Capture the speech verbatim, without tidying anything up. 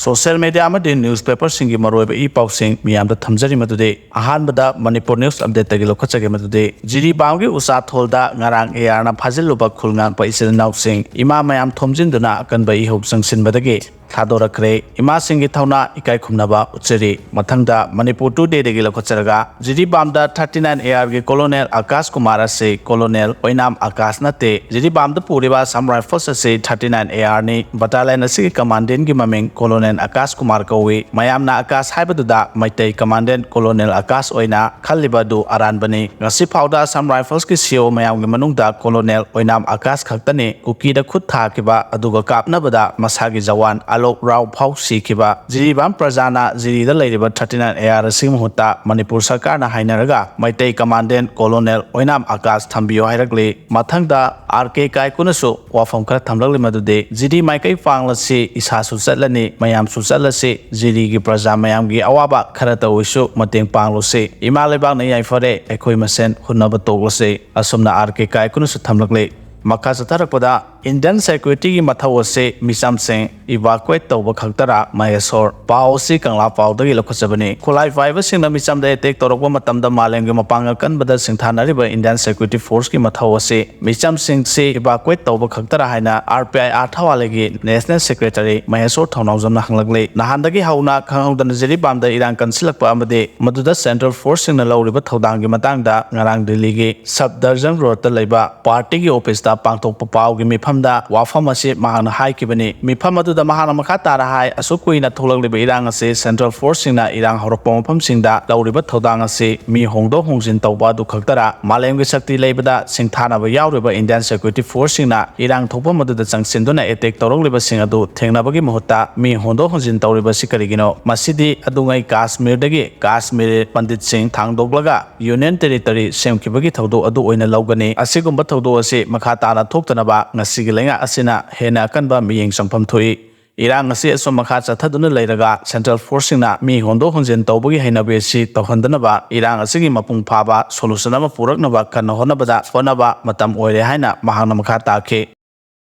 Social media ꯑꯃꯗꯤ ꯅ꯭ꯌꯨꯁꯄꯦꯄꯔꯁꯤꯡꯒꯤ ꯃꯔꯨꯑꯣꯏꯕ E ꯄꯥꯎꯁꯤꯡ ꯃꯤꯌꯥꯝꯗ ꯊꯝꯖꯔꯤ꯫ ꯃꯗꯨꯗꯤ ꯑꯍꯥꯟꯕꯗ ꯃꯅꯤꯄꯨꯔ ꯅ꯭ꯌꯨꯁ ꯑꯞꯗꯦꯠꯇꯒꯤ ꯂꯧꯈꯠꯆꯒꯦ꯫ ꯃꯗꯨꯗꯤ ꯖꯤꯔꯤꯕꯥꯝꯒꯤ ꯎꯆꯥꯊꯣꯜꯗ ꯉꯔꯥꯡ ꯑꯦ ꯑꯥꯔꯅ ꯐꯥꯖꯤꯜꯂꯨꯕ ꯈꯨꯜ ꯉꯥꯛꯄ ꯏꯆꯤꯜ ꯏꯅꯥꯎꯁꯤꯡ ꯏꯃꯥ ꯃꯌꯥꯝ ꯊꯣꯝꯖꯤꯟꯗꯨꯅ ꯑꯀꯟꯕ ꯏꯍꯧ ꯆꯪꯁꯤꯟꯕꯗꯒꯤ ꯊꯥꯗꯣꯔꯛꯈ꯭ꯔꯦ꯫ ꯏꯃꯥꯁꯤꯡꯒꯤ ꯊꯧꯅꯥ ꯏꯀꯥꯏ ꯈꯨꯝꯅꯕ ꯎꯠꯆꯔꯤ꯫ ꯃꯊꯪꯗ ꯃꯅꯤꯄꯨꯔ ꯇꯨꯗꯦꯗꯒꯤ ꯂꯧꯈꯠꯆꯔꯒ ꯖꯤꯔꯤꯕꯥꯝꯗ ꯊꯥꯔꯇꯤ ꯅꯥꯏꯟ ꯑꯦ ꯑꯥꯔꯒꯤ ꯀꯣꯂꯣꯅꯦꯜ ꯑꯀꯥꯁ ꯀꯨꯃꯥꯔ ꯑꯁꯤ ꯀꯣꯂꯣꯅꯦꯜ ꯑꯣꯏꯅꯥꯝ ꯑꯀꯥꯁ ꯅꯠꯇꯦ꯫ ꯖꯤꯔꯤꯕꯥꯝꯗ ꯄꯨꯔꯤꯕ ꯑꯁꯥꯝ ꯔꯥꯏꯐꯜꯁ ꯑꯁꯤ ꯊꯥꯔꯇꯤ ꯅꯥꯏꯟ ꯑꯦ ꯑꯥꯔꯅꯤ꯫ ꯕꯇꯥꯂꯤꯌꯟ ꯑꯁꯤꯒꯤ ꯀꯃꯥꯟꯗꯦꯟꯒꯤ ꯃꯃꯤꯡ ꯀꯣꯂꯣꯅꯦꯜ ꯑꯀꯥꯁ ꯀꯨꯃꯥꯔ ꯀꯧꯏ꯫ ꯃꯌꯥꯝꯅ ꯑꯀꯥꯁ ꯍꯥꯏꯕꯗꯨꯗ ꯃꯩꯇꯩ ꯀꯃꯥꯟꯗꯦꯟ ꯀꯣꯂꯣꯅꯦꯜ ꯑꯀꯥꯁ ꯑꯣꯏꯅ ꯈꯜꯂꯤꯕ ꯑꯗꯨ ꯑꯔꯥꯟꯕꯅꯤ꯫ ꯉꯁꯤ ꯐꯥꯎꯗ ꯑꯁꯥꯝ ꯔꯥꯏꯐꯜꯁꯀꯤ ꯁꯤ ꯑꯣ ꯃꯌꯥꯝꯒꯤ ꯃꯅꯨꯡꯗ ꯀꯣꯂꯣꯅꯦꯜ ꯑꯣꯏꯅꯥꯝ ꯑꯀꯥꯁ ꯈꯛꯇꯅꯤ꯫ ꯀꯨꯀꯤꯗ ꯈꯨꯠ ꯊꯥꯈꯤꯕ ꯑꯗꯨꯒ ꯀꯥꯞꯅꯕꯗ ꯃꯁꯥꯒꯤ ꯖꯋꯥꯟ ꯑꯂꯣꯛ ꯔꯥꯎ ꯐꯥꯎ ꯁꯤꯈꯤꯕ꯫ ꯖꯤꯔꯤꯕꯥꯝ ꯄ꯭ꯔꯖꯥꯅ ꯖꯤꯔꯤꯗ ꯂꯩꯔꯤꯕ ꯊꯥꯔꯇꯤ ꯅꯥꯏꯟ ꯑꯦ ꯑꯥꯔ ꯑꯁꯤꯒꯤ ꯃꯍꯨꯠꯇ ꯃꯅꯤꯄꯨꯔ ꯁꯔꯀꯥꯔꯅ ꯍꯥꯏꯅꯔꯒ ꯃꯩꯇꯩ ꯀꯃꯥꯟꯗꯦꯟ ꯀꯣꯂꯣꯅꯦꯜ ꯑꯣꯏꯅꯥꯝ ꯑꯀꯥꯁ ꯊꯝꯕꯤꯌꯨ ꯍꯥꯏꯔꯛꯂꯤ꯫ ꯃꯊꯪꯗ ꯑꯥꯔ ꯀꯦ ꯀꯥꯏꯀꯨꯅꯁꯨ ꯋꯥꯐꯝ ꯈꯔ ꯊꯝꯂꯛꯂꯤ, ꯃꯗꯨꯗꯤ ꯖꯤꯔꯤ ꯃꯥꯏꯀꯩ ꯄꯥꯡꯂꯁꯤ, ꯏꯁꯥꯁꯨ ꯆꯠꯂꯅꯤ, ꯃꯌꯥꯝꯁꯨ ꯆꯠꯂꯁꯤ, ꯖꯤꯔꯤꯒꯤ ꯄ꯭ꯔꯖꯥ ꯃꯌꯥꯝꯒꯤ ꯑꯋꯥꯕ ꯈꯔꯇ ꯑꯣꯏꯁꯨ ꯃꯇꯦꯡ ꯄꯥꯡꯂꯨꯁꯤ꯫ ꯏꯃꯥ ꯂꯩꯕꯥꯛꯅ ꯌꯥꯏꯐꯔꯦ, ꯑꯩꯈꯣꯏ ꯃꯁꯦꯟ ꯍꯨꯟꯅꯕ ꯇꯣꯛꯂꯁꯤ꯫ ꯑꯁꯨꯝꯅ ꯑꯥꯔ ꯀꯦ ꯀꯥꯏꯀꯨꯅꯁꯨ ꯊꯝꯂꯛꯂꯤ꯫ ꯃꯈꯥ ꯆꯠꯊꯔꯛꯄꯗ, ꯏꯟꯗꯤꯌꯟ ꯁꯦꯀ꯭ꯌꯨꯔꯤꯇꯤꯒꯤ ꯃꯊꯧ ꯑꯁꯤ ꯃꯤꯆꯝꯁꯤꯡ ꯏꯚꯥꯀꯨꯋꯦꯠ ꯇꯧꯕ ꯈꯛꯇꯔꯥ? ꯃꯍꯦꯁꯣꯔ꯫ ꯄꯥꯎ ꯑꯁꯤ ꯀꯪꯂꯥ ꯄꯥꯎꯗꯒꯤ ꯂꯧꯈꯠꯆꯕꯅꯤ꯫ ꯈꯨꯠꯂꯥꯏ ꯄꯥꯏꯕꯁꯤꯡꯅ ꯃꯤꯆꯝꯗ ꯑꯦꯇꯦꯛ ꯇꯧꯔꯛꯄ ꯃꯇꯝꯗ ꯃꯥꯂꯦꯝꯒꯤ ꯃꯄꯥꯡꯒꯜ ꯀꯟꯕꯗ ꯁꯤꯡꯊꯥꯅꯔꯤꯕ ꯏꯟꯗꯤꯌꯟ ꯁꯦꯀ꯭ꯌꯨꯔꯤꯇꯤ ꯐꯣꯔꯁꯀꯤ ꯃꯊꯧ ꯑꯁꯤ ꯃꯤꯆꯝꯁꯤꯡꯁꯤ ꯏꯚꯥꯀꯨꯋꯦꯠ ꯇꯧꯕ ꯈꯛꯇꯔꯥ ꯍꯥꯏꯅ ꯑꯥꯔ ꯄꯤ ꯑꯥꯏ ꯑꯥꯔꯊꯋꯥꯂꯦꯒꯤ ꯅꯦꯁꯅꯦꯜ ꯁꯦꯀ꯭ꯔꯦꯇꯔꯤ ꯃꯍꯦꯁꯣꯔ ꯊꯧꯅꯥꯎꯖꯝꯅ ꯍꯪꯂꯛꯂꯤ꯫ ꯅꯍꯥꯟꯗꯒꯤ ꯍꯧꯅ ꯈꯪꯍꯧꯗꯅ ꯖꯤꯔꯤꯕꯥꯝꯗ ꯏꯔꯥꯡ ꯀꯟꯁꯤꯜꯂꯛꯄ ꯑꯃꯗꯤ ꯃꯗꯨꯗ ꯁꯦꯟꯇ꯭ꯔꯦꯜ ꯐꯣꯔꯁꯁꯤꯡꯅ ꯂꯧꯔꯤꯕ ꯊꯧꯗꯥꯡꯒꯤ ꯃꯇꯥꯡꯗ ꯉꯔꯥꯡ ꯗꯤꯜꯂꯤꯒꯤ ꯁꯕꯗꯔꯖꯟ ꯔꯣꯗꯇ ꯂꯩꯕ ꯄꯥꯔꯇꯤꯒꯤ ꯑꯣꯐꯤꯁꯇ ꯄꯥꯡꯊꯣꯛꯄ ꯄꯥꯎꯒꯤ ꯃꯤꯐꯝꯗ ꯋꯥꯐꯝ ꯑꯁꯤ ꯃꯍꯥꯛꯅ ꯍꯥꯏꯈꯤꯕꯅꯤ꯫ ꯃꯤꯐꯝ ꯑꯗꯨꯗ ꯃꯍꯥꯛꯅ ꯃꯈꯥ ꯇꯥꯅ ꯍꯥꯏ, ꯑꯁꯨꯛ ꯀꯨꯏꯅ ꯊꯣꯛꯂꯛꯂꯤꯕ ꯏꯔꯥꯡ ꯑꯁꯤ ꯁꯦꯟꯇ꯭ꯔꯦꯜ ꯐꯣꯔꯁꯁꯤꯡꯅ ꯏꯔꯥꯡ ꯍꯧꯔꯛꯄ ꯃꯐꯝꯁꯤꯡꯗ ꯂꯧꯔꯤꯕ ꯊꯧꯗꯥꯡ ꯑꯁꯤ ꯃꯤ ꯍꯣꯡꯗꯣꯛ ꯍꯣꯡꯖꯤꯟ ꯇꯧꯕ ꯑꯗꯨ ꯈꯛꯇꯔ? ꯃꯥꯂꯦꯝꯒꯤ ꯁꯛꯇꯤ ꯂꯩꯕꯗ ꯁꯤꯡꯊꯥꯅꯕ ꯌꯥꯎꯔꯤꯕ ꯏꯟꯗꯤꯌꯟ ꯁꯦꯀ꯭ꯌꯨꯔꯤꯇꯤ ꯐꯣꯔꯁꯁꯤꯡꯅ ꯏꯔꯥꯡ ꯊꯣꯛꯐꯝ ꯑꯗꯨꯗ ꯆꯪꯁꯤꯟꯗꯨꯅ ꯑꯦꯇꯦꯛ ꯇꯧꯔꯛꯂꯤꯕꯁꯤꯡ ꯑꯗꯨ ꯊꯦꯡꯅꯕꯒꯤ ꯃꯍꯨꯠꯇ ꯃꯤ ꯍꯣꯡꯗꯣꯛ ꯍꯣꯡꯖꯤꯟ ꯇꯧꯔꯤꯕꯁꯤ ꯀꯔꯤꯒꯤꯅꯣ? ꯃꯁꯤꯗꯤ ꯑꯗꯨꯉꯩ ꯀꯥꯁꯃꯤꯔꯗꯒꯤ ꯀꯥꯁꯃꯤꯔꯤ ꯄꯟꯗꯤꯠꯁꯤꯡ ꯊꯥꯡꯗꯣꯛꯂꯒ ꯌꯨꯅꯤꯌꯟ ꯇꯦꯔꯤꯇꯣꯔꯤ ꯁꯦꯝꯈꯤꯕꯒꯤ ꯊꯧꯗꯣꯛ ꯑꯗꯨ ꯑꯣꯏꯅ ꯂꯧꯒꯅꯤ꯫ ꯑꯁꯤꯒꯨꯝꯕ ꯊꯧꯗꯣꯛ ꯑꯁꯤ ꯃꯈꯥ ꯇꯥꯅ ꯊꯣꯛꯇꯅꯕ ꯉꯁꯤꯒꯤ ꯂꯩꯉꯥꯛ ꯑꯁꯤꯅ ꯍꯦꯟꯅ ꯑꯀꯟꯕ ꯃꯤꯠꯌꯦꯡ ꯆꯪꯐꯝ ꯊꯣꯛꯏ꯫ ꯏꯔꯥꯡ ꯑꯁꯤ ꯑꯁꯨꯝ ꯃꯈꯥ ꯆꯠꯊꯗꯨꯅ ꯂꯩꯔꯒ ꯁꯦꯟꯇ꯭ꯔꯦꯜ ꯐꯣꯔꯁꯁꯤꯡꯅ ꯃꯤ ꯍꯣꯟꯗꯣꯛ ꯍꯣꯟꯖꯤꯟ ꯇꯧꯕꯒꯤ ꯍꯩꯅꯕꯤ ꯑꯁꯤ ꯇꯧꯍꯟꯗꯅꯕ ꯏꯔꯥꯡ ꯑꯁꯤꯒꯤ ꯃꯄꯨꯡ ꯐꯥꯕ ꯁꯣꯂꯨꯁꯟ ꯑꯃ ꯄꯨꯔꯛꯅꯕ ꯀꯟꯅ ꯍꯣꯠꯅꯕꯗ ꯍꯣꯠꯅꯕ ꯃꯇꯝ ꯑꯣꯏꯔꯦ ꯍꯥꯏꯅ ꯃꯍꯥꯛꯅ ꯃꯈꯥ ꯇꯥꯈꯤ꯫